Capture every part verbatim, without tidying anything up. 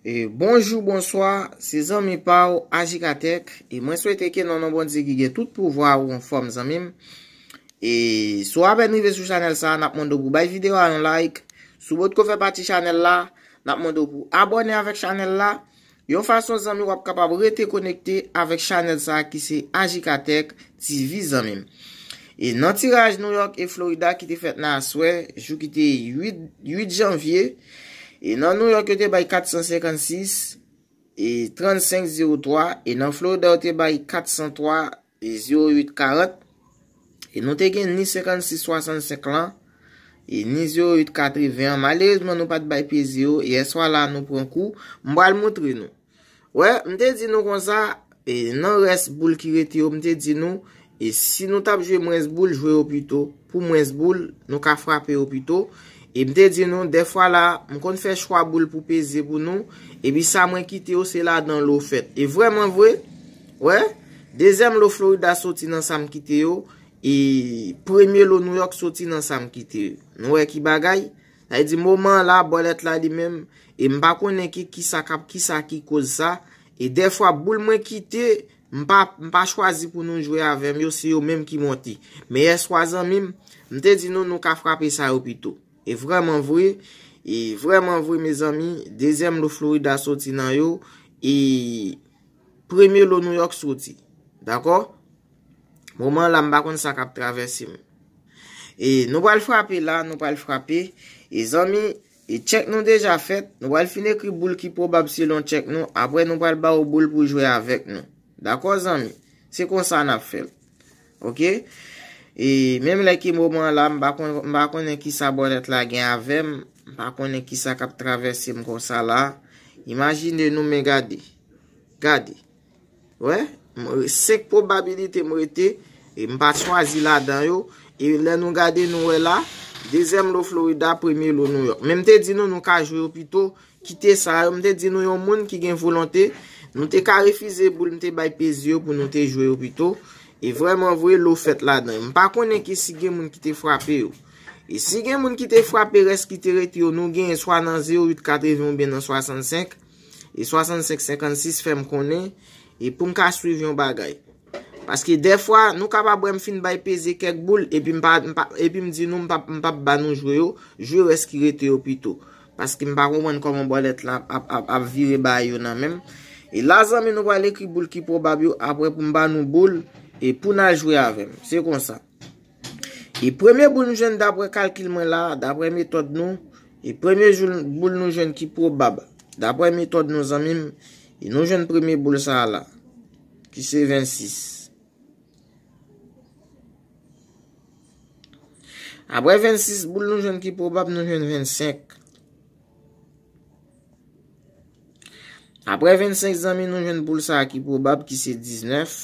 E bonjou, bonswa, se zanmi pa w Ajikatèk, e mwen swete ke nan non Bondye ki gen tout pouvwa ou anfòm, zanmi m. E si w apèn rive sou chanèl sa a, n ap mande w pou bay videyo a yon like. Si w potko fè pati chanèl la, n ap mande w pou abòne avèk chanèl la. Yon fason, zanmi, w ap kapab rete konekte avèk chanèl sa a ki se Ajikatèk T V, zanmi m. E nan tiraj New York e Florida ki te fèt nan aswè, jou ki te uit, uit janvye, e nan New York yo te bay kat san senkannsis e trannsenk zewo twa, e nan Florida yo te bay kat san twa e zewo uit karant, e nou te gen ni senkannsis swasannsenk lan, e ni zewo uit katreven an. Malerezman, nou pa t bay peze yo, e yèswa la nou pran kou. M pral moutre nou. Wè, m te di nou konsa, e nan rès boul ki rete yo, m te di nou, e si nou t ap jwe mwens boul, jwe yo pito. Pou mwens boul, nou ka frape yo pito. E m te di nou, dèfwa la, m konn fè chwa boul pou peze pou nou. Epi sa mwen kite yo, se ladan lo fèt. E vrèman vre, wè, dezyèm lo Florida soti nan sa m kite yo. E premye lo New York soti nan sa m kite yo. Nou wè ki bagay? Sa vle di moman an la, bòlèt la li menm, e m pa konnen ki, kisa k ap, kisa ki koz sa. E dèfwa boul mwen kite, m pa, m pa chwazi pou nou jwe avè m yo, se yo menm ki monte. Men yèswa, zanmi m, m te di nou, nou ka frape sa yo pito. E vrèman vre, e vrèman vre, mezanmi, dezyèm lo Florida soti nan yo, e premye lo New York soti. Dakò? Moman la, m pa konn sa k ap travèse m. E nou pral frape la, nou pral frape. E zanmi, e tchèk nou deja fèt. Nou pral fin ekri boul ki pwobab selon tchèk nou. Apre, nou pral ba w boul pou jwe avèk nou. Dakò, zanmi? Se konsa n ap fè l. Oke? E menm lè ki moman la, m pa kon-, m pa konnen ki sa bòlèt la gen avè m. M pa konnen ki sa k ap travèse m konsa la. Imajine nou, men gade. Gade. Wè, m, senk pwobabilite m rete, e m pa t chwazi ladan yo. E lè nou gade, nou wè la, dezyèm lo Florida, premye lo New York. Men m te di nou, nou ka jwe yo pito, kite sa yo. M te di nou, yon moun ki gen volonte, nou te ka refize boul, m te bay peze yo pou nou te jwe yo pito. E vrèman vre, lo fèt ladan yo. M pa konnen ki si gen moun ki te frape yo. E si gen moun ki te frape rès ki te rete yo, nou genyen swa nan zewo uit katreven oubyen nan swasannsenk. E swasannsenk senkannsis fè m konnen, e pou m ka swiv yon bagay. Paske dèfwa, nou kapab wè m fin bay peze kèk boul, epi m pa, m pa, epi m di nou m p ap, m p ap ba nou jwe yo, jwe rès ki rete yo pito. Paske m pa konprann kòman bòlèt la ap, ap, ap, ap vire bagay yo nan men m. E la, zanmi, nou pral ekri boul ki pwobab yo, apre pou m ba nou boul, e pou n al jwe avè m. Se konsa. E premye boul nou jwenn dapre kalkil mwen la, dapre metòd nou, e premye jou, boul nou jwenn ki pwobab, dapre metòd nou, zanmi m, e nou jwenn premye boul sa a la, ki se vennsis. Apre vennsis boul nou jwenn ki pwobab, nou jwenn vennsenk. Apre vennsenk, zanmi, nou jwenn boul sa a ki pwobab, ki se diznèf.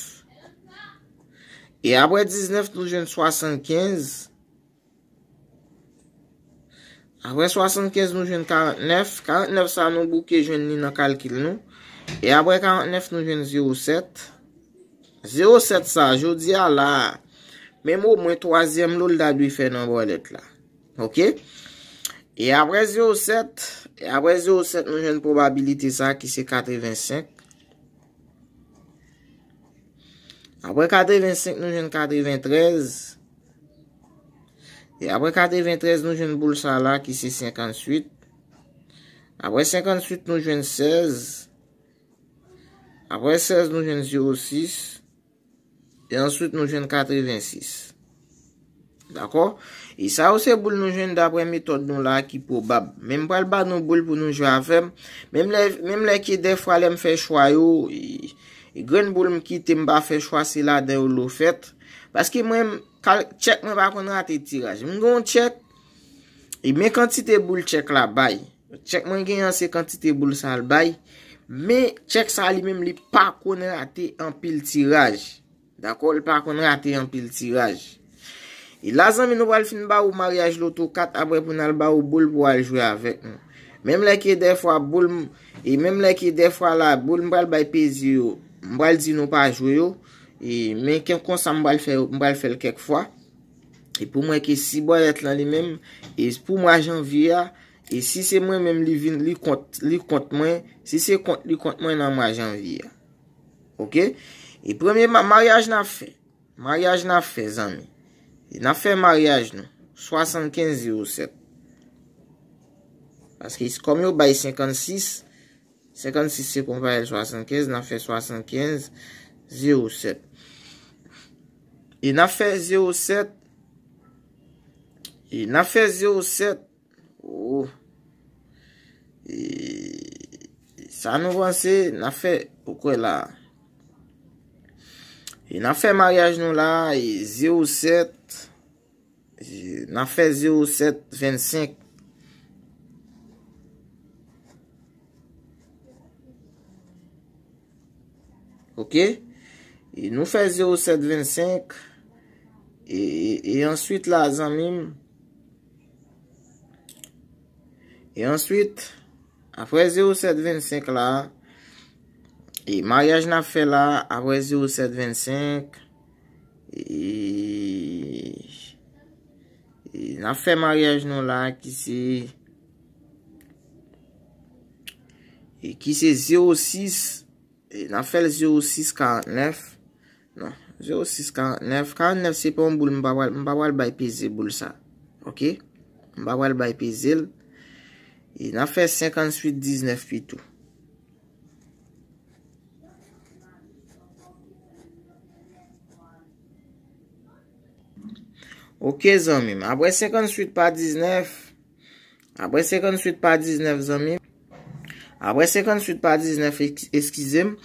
E apre diznèf, nou jwenn swasannkenz. Apre swasannkenz, nou jwenn karantnèf. Karantnèf sa, nou bouke jwenn li nan kalkil nou. E apre karantnèf, nou jwenn zewo sèt. Zewo sèt sa, jodi a la, menm omwen twazyèm lo l ta dwe fè nan bòlèt la. Oke? E apre zewo sèt, e apre zewo sèt, nou jwenn pwobabilite sa ki se katrevensenk. Apre katrevensenk, nou jwenn katreventrèz. E apre katreventrèz, nou jwenn boul sa la ki se senkantuit. Apre senkantuit, nou jwenn sèz. Apre sèz, nou jwenn zewo sis. E answit, nou jwenn katrevensis. Dakò? E sa yo se boul nou jwenn dapre metòd nou la ki pwobab. Men m pral ba nou boul pou nou jwe avè m. Menm lè, menm lè ke dèfwa lè m fè chwa yo, e, e grenn boul m kite m pa fè chwa, se ladan yo lo fèt. Paske mwen, kal-, tchèk mwen pa konn rate tiraj. M gen yon tchèk, e men kantite boul tchèk la bay. Tchèk mwen gen an se kantite boul sa l bay. Men tchèk sa li menm li pa konn rate anpil tiraj. Dakò, li pa konn rate anpil tiraj. E la zanmi nou pral fin ba ou maryaj loto kat apre pou n al ba ou boul pou al jwe avèk nou. Menm lè ke dèfwa boul m, e menm lè ke dèfwa la boul m pral bay pezi yo, m pral di nou pa jwe yo. E men ke konsa m pral fè, m pral fè l kèk fwa. E pou mwen ke si bòlèt lan li menm, e pou mwa janvye a, E si se mwen menm, li vin, li kont, li kont mwen. Si se kont, li kont mwen nan mwa janvye a. Oke? E premye ma-, maryaj n ap fè. Maryaj n ap fè, zanmi. N ap fè maryaj nou. Swasannkenz zewo sèt. Paske kòm yo bay senkannsis, senkannsis se konpayèl swasannkenz, n ap fè swasannkenz zewo sèt. E n ap fè zewo sèt. E n ap fè zewo sèt. Oh. E sa nou panse, n ap fè, ou kwè la. E n ap fè maryaj nou la, e zewo sèt, e n ap fè zewo sèt vennsenk. Oke? E nou fè zewo sèt vennsenk. E, e, e answit la, zanmi m. E answit, apre zewo sèt vennsenk la, e maryaj n ap fè la, apre zewo sèt vennsenk, e, e n ap fè maryaj nou la, ki se, e ki se zewo sis, e n ap fè l zewo sis karantnèf. Non, zewo sis karantnèf. Karantnèf se pa yon boul, m pa pral, m pa pral bay peze boul sa. Oke? M pa pral bay peze l. E n ap fè senkantuit diznèf pito. Oke, zanmi m. Apre senkantuit pa diznèf, Apre senkantuit pa diznèf, zanmi. Apre senkantuit pa diznèf, eks-, eskize m.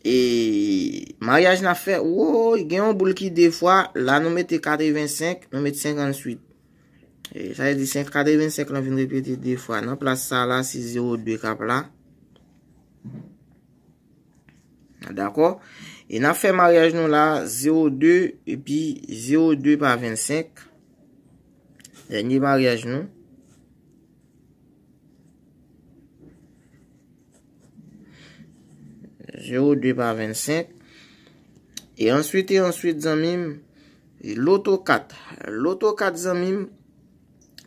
E maryaj n ap fè, woy, gen yon boul ki de fwa. La, nou mete katrevensenk, nou met senkantuit. E sa vle di, senk, katrevensenk lan vin repete de fwa. Nan plas sa la, se zewo de k ap la. Dakò? E n ap fè maryaj nou la, zewo de, epi zewo de pa vennsenk. Dènye maryaj nou. Zewo de pa vennsenk. E answit, e answit, zanmi m, e loto kat. Loto kat, zanmi m,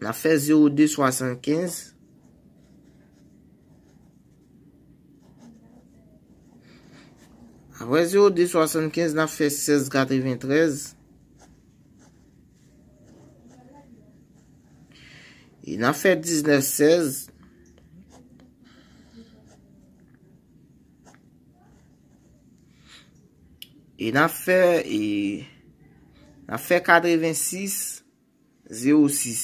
n ap fè zewo de swasannkenz. Apre zewo de swasannkenz, n ap fè sèz katreventrèz. E n ap fè diznèf sèz. E n ap fè, e n ap fè katrevensis zewo sis.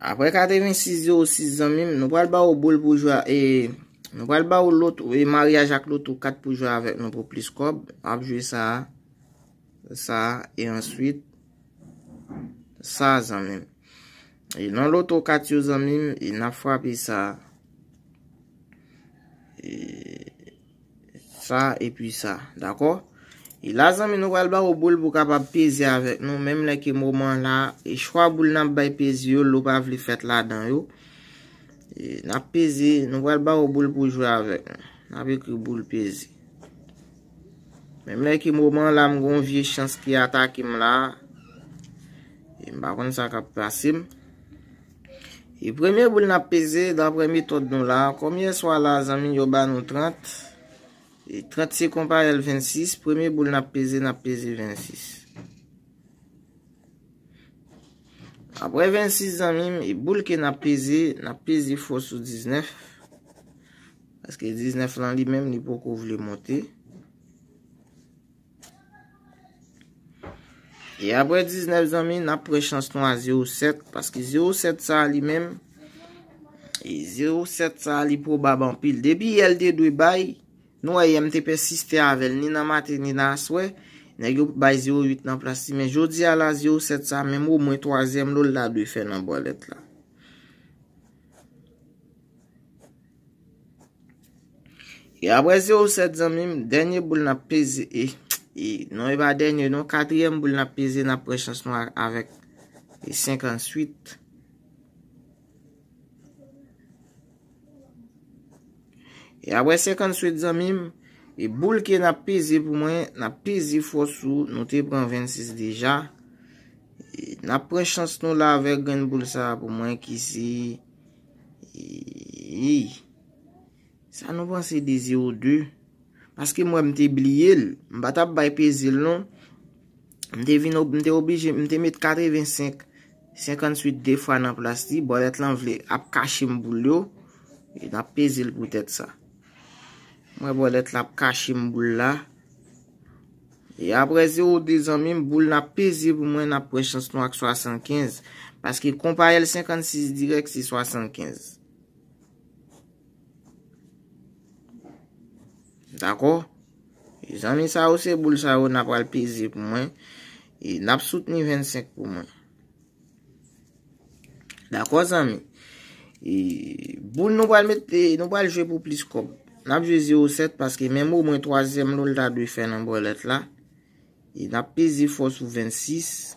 Apre katrevensis zewo sis, zanmi m, nou pral ba ou boul pou jwe a, e nou pral ba ou loto, e maryaj ak loto kat pou jwe avèk nou pou plis kòb. W ap jwe sa a, sa a, e answit sa, zanmi m. E nan loto kat yo, zanmi m, e n ap frape sa. E sa epi sa, dakò? E la, zanmi, nou pral ba ou boul pou kapab peze avèk nou, menm lè ke moman la, e chwa boul n ap bay peze yo, lè w pa vle fèt ladan yo. E n ap peze, nou pral ba ou boul pou jwe avèk nou. N ap ekri boul peze. Menm lè ke moman la, m gon vye chans ki atake m la. E m pa konn sa k ap pase m. E premye boul n ap peze, daprè metòd nou la, kòm yèswa la, zanmi, yo ba nou trant. E trant se konpayèl vennsis. Premye boul n ap peze, n ap peze vennsis. Apre vennsis, zanmi m, e boul ke n ap peze, n ap peze fò sou diznèf. Paske diznèf lan li menm, li poko vle monte. E apre diznèf, zanmi, n ap pran chans nou a zewo sèt, paske zewo sèt sa a li menm, e zewo sèt sa a li pwobab anpil. Depi yè l te dwe bay, nou wè yè m te pèsiste avè l, ni nan maten, ni nan aswè, nèg yo bay zewo uit nan plas li, men jodi a la, zewo sèt sa a, menm omwen twazyèm lo l ta dwe fè nan bòlèt la. E apre zewo sèt, zanmi m, dènye boul n ap peze, e, e, non, e pa dènye, non, katriyèm boul n ap peze, n ap pran chans nou a-, avèk, e, senkantuit. E apre senkantuit, zanmi m, E boul ke n ap peze pou mwen, n ap peze fò sou, nou te pran vennsis deja. E n ap pran chans nou la avèk grenn boul sa a pou mwen ki se, e, sa nou panse de zewo de. Paske mwen m te bliye l, m pa t ap bay peze l non. M te vin ob- m te oblije, m te met katrevensenk, senkantuit de fwa nan plas li. Bòlèt lan vle ap kache m boul yo. E n ap peze l poutèt sa. Mwen bòlèt la ap kache m boul la. E apre zewo de zanmi m, boul n ap peze pou mwen, n ap pran chans nou ak swasannkenz. Paske konpayèl senkannsis dirèk se swasannkenz. Dakò? E zanmi sa yo, se boul sa yo n ap pral peze pou mwen. E n ap soutni vennsenk pou mwen. Dakò, zanmi? E boul nou pral mete, nou pral jwe pou plis kòb. N ap jwe zewo sèt paske menm omwen twazyèm lo l ta dwe fè nan bòlèt la. E n ap peze fò sou vennsis.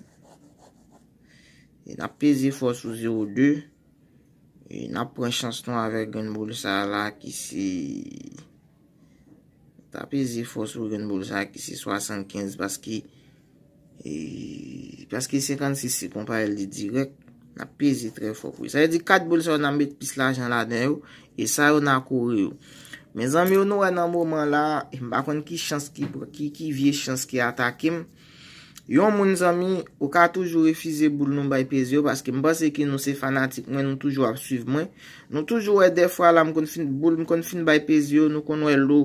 E n ap peze fò sou zewo de. E n ap pran chans nou avèk grenn boul sa a la ki se, n ap peze fò sou grenn boul sa a ki se swasannkenz paske, e, paske senkannsis se konpayèl li dirèk, n ap peze trè fò pou li. Sa vle di kat boul sa yo n ap met plis lajan ladan yo, e sa yo n a kore yo. Men zanmi yo, nou wè nan moman la, m pa konn ki chans ki, ki, ki vye chans ki atake m. Yon moun zanmi, ou ka toujou refize boul nou bay peze yo, paske m panse ke nou se fanatik mwen, nou toujou ap swiv mwen. Nou toujou wè dèfwa la, m konn fin, boul m konn fin bay peze yo, nou konn wè lo,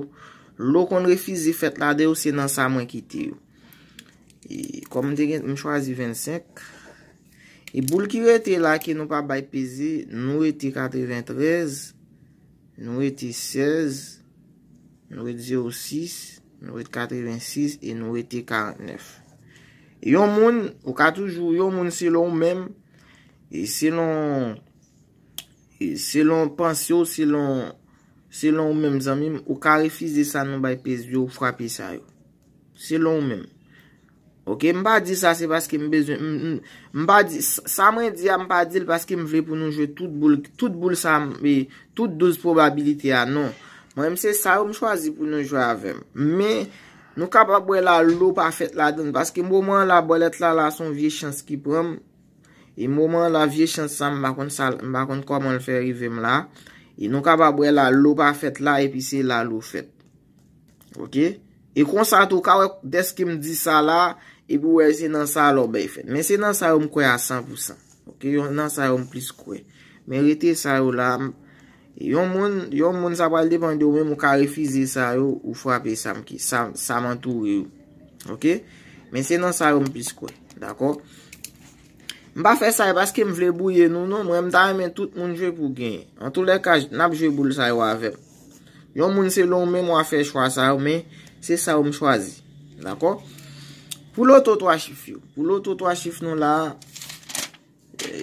lo konn refize fèt ladan yo, se nan sa mwen kite yo. E kòm m te gen, m chwazi vennsenk. E boul ki rete la ke nou pa bay peze, nou rete katreventrèz, nou rete sèz, nou rete zewo sis, nou rete katrevensis e nou rete karantnèf. Yon moun, ou ka toujou, yon moun selon ou menm, e selon, e selon panse w, selon, selon ou menm zanmi m, ou ka refize sa nou bay peze yo, ou frape sa yo. Selon ou menm. Oke, m pa di sa se paske m bezwen, m, m, m pa di, sa, sa mwen di a, m pa di l paske m vle pou nou jwe tout boul, tout boul sa, m, e, tout douz pwobabilite a, non. Mwen menm se sa yo m chwazi pou nou jwe avè m. Men, nou kapab wè la lo pa fèt ladan l, paske moman an la, bòlèt la, la, se yon vye chans ki pran m. E moman an la, vye chans sa, m pa konn sa, m pa konn kòman l fè rive m la. E nou kapab wè la lo pa fèt la, epi se la lo fèt. Oke? E konsa tou, ou ka wè dèske m di sa la, epi w wè se nan sa la w bay fèt. Men se nan sa yo m kwè a san pou san. Oke? Yon nan sa yo m plis kwè. Men rete sa yo la, m, yon moun, yon moun sa pral depann de ou menm, ou ka refize sa yo, ou frape sa m ki, sa, sa m antoure yo. Oke? Men se nan sa yo m plis kwè. Dakò? M pa fè sa e paske m vle bwouye nou, non. Mwen, m ta renmen tout moun jwe pou genyen. Antoulèka, n ap jwe boul sa yo avè m. Yon moun selon ou menm w a fè chwa sa yo, men se sa yo m chwazi. Dakò? Pou loto twa chif yo. Pou loto twa chif nou la, e,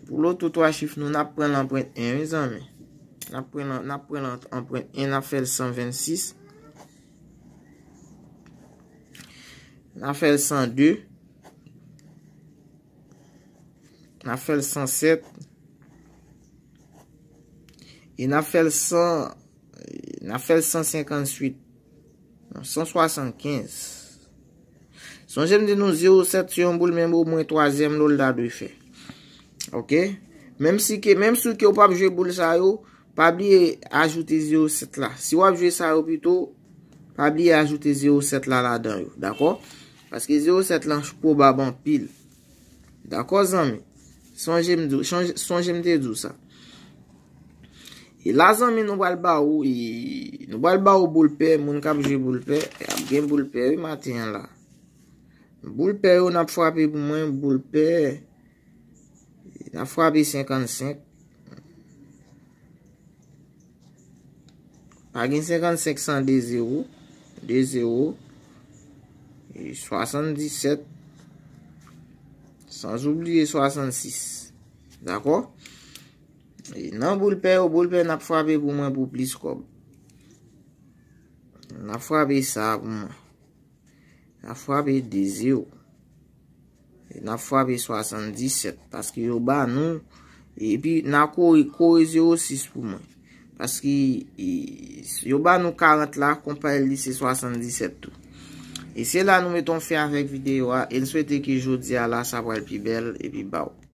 pou loto twa chif nou, n ap pran l anprent en, wi, zanmi. N ap pran l, n ap pran l anprent en, n ap fè l san vennsis. N ap fè l san de. N ap fè l san sèt. E n ap fè l san, n ap fè l san senkantuit. Non, san swasannkenz. Sonje m di nou zewo sèt se yon boul, men omwen twazyèm lo l ta dwe fè. Oke? Menm si ke, menm si ke w p ap jwe boul sa yo, pa bliye ajoute zewo sèt la. Si w ap jwe sa yo pito, pa bliye ajoute zewo sèt la ladan yo, dakò? Paske zewo sèt lan pwobab anpil. Dakò, zanmi? Sonje m di w, sonje, sonje m te di w sa. E la, zanmi, nou pral ba ou, e, nou pral ba ou boul pè, moun k ap jwe boul pè, y ap gen boul pè, wi, maten an la. Boul pè yo, n ap frape pou mwen, boul pè, n ap frape senkannsenk. Pa gen senkannsenk san de zewo, de zewo, e swasanndisèt, san oubliye swasannsis. Dakò? E nan boul pè yo, boul pè n ap frape pou mwen pou plis kòb. N ap frape sa pou mwen. N ap frape de zewo. N ap frape swasanndisèt, paske yo ba nou. Epi, n a kore, kore zewo sis pou mwen. Paske yo ba nou karant la, konpayèl li se swasanndisèt tou. E se la nou mete yon fen avèk videyo a, e n swete ke jodi a la sa pral pi bèl epi baww.